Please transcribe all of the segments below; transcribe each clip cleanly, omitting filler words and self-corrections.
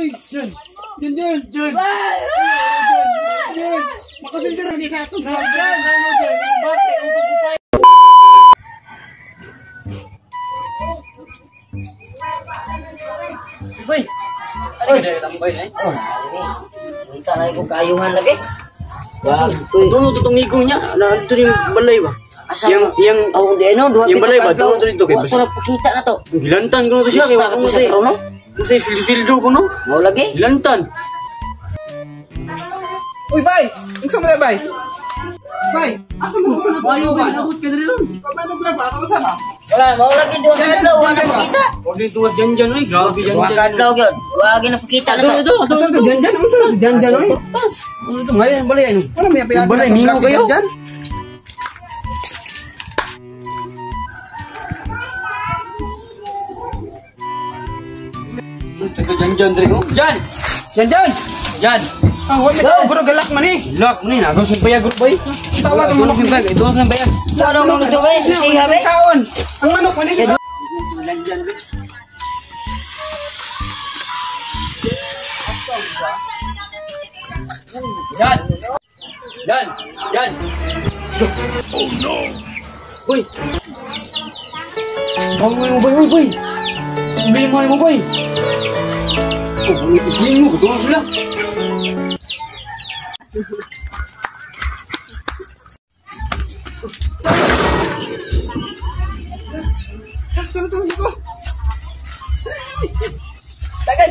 Uy, Jan. Jan, Jan. Jan. Jan. Makasildir lagi ka akong vlog. Jan, ano Jan? Bakit? Ang pagpapay. Boy. Ano ka tambay eh? Oh, kita na ko kaayuhan lagi. Wag ko. Doon to tong niya. Na dito yung balay ba? Asa Yang yang Awong di ano duha Yung balay ba? Doon to dito kay Wa to pakita na to. Gilantan ko na to siya kay Gusto wa ko ko siya karon no. Gusto sildo-sildo ko no. Mao lagi. Gilantan. Uy, bay. Unsa mo na, bay? Bay, asa mo unsa na to? Bayo ba? Abot ka diri ron. Pagmanong vlog ba? Ako sa ba? Wala mao lagi duha ka adlaw wa na pakita. Wag dito was jan jan oy, grabe jan Duha ka jan. adlaw gyud. Wa gyud na pakita na Ato to. ato ato. Ito, ito, Jan, Jan. Unsa na si Jan, Jan, oy? Ano ito ngayon balay ano? Wala may api-api Yung balay, na mingo vlog si kayo? Jan, Jan. Taga jan jan diri oh. Jan. Jan, Jan. Jan. Ah, wa may tao, guro galak man eh. Lock ni na gusto bayag group bay. Tawag ang manok. Ang bayag, ito ang bayag. Wala mo dito bay, siha bay. Kaon. Ang manok man eh. Jan jan. Jan. Jan. Jan. Oh no. Boy. Bangun mo boy, boy. Bili mo mo boy. Oh, buli mo, tulong sila. Tara, tara, dito. Tagal.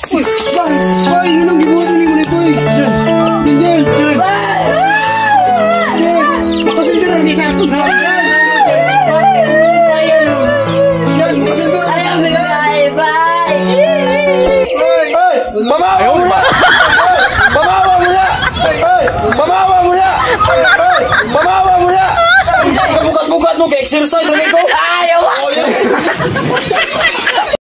Uy, bay, bay, nganong gibuhat ni mo ni boy? Jan, Jan, Jan. Jan. Jan, makasildir lagi ka akong vlog. Jan. Jan, makasildir. Ayaw bay bay. Uy, Hey! Mamawa mo na! Mamawa mo na! Hey! Mamawa mo na! Hey! Mamawa mo na! Bukat-bukat mo kay exercise lagi ko.